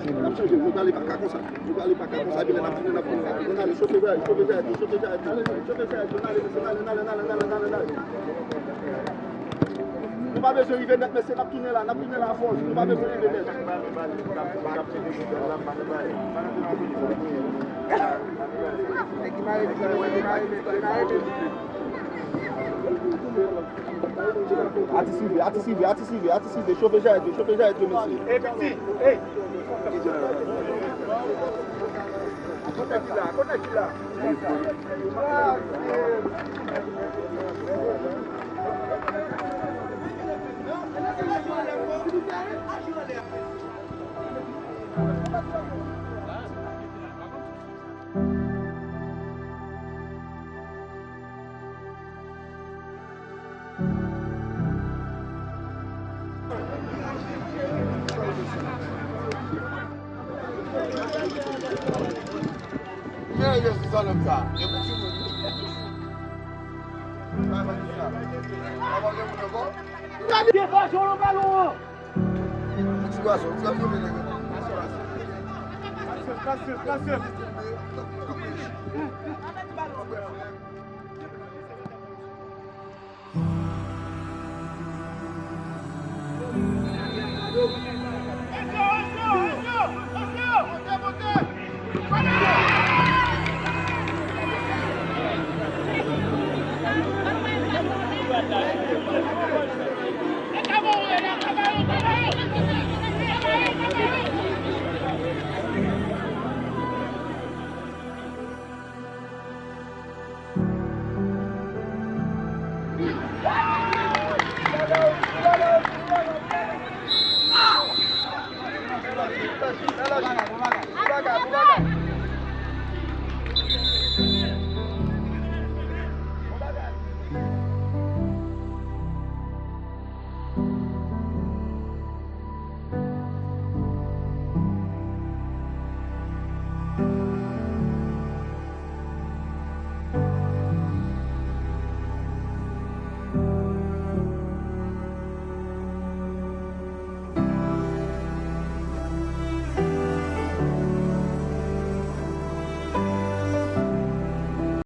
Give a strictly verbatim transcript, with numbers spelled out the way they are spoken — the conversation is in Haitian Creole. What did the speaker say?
N ap chanje, nou prale pa ka konsa. Nou prale pa ka konsa. Epi lè n ap tounen, n ap tounen. Ann ale, chofe djayèt, chofe djayèt, chofe djayèt, chofe djayèt, ann ale, mesye, ann ale, ann ale. Nou pa bezwen rive nèt, mesye, n ap tounen la, n ap tounen la a fòs. Nou pa bezwen rive nèt. Atis rive, atis rive, atis rive, atis rive. Chofe djayèt yo, chofe djayèt yo, mesye. Ey, piti, ey. Kote ki la, kote ki la? Men yo sou salòp sa. E pou timoun. Pa mande sa. Pa mande moun ankò. Degaje w nan balon an. Ti gwason, ti gwason vini. Pase, pase, pase.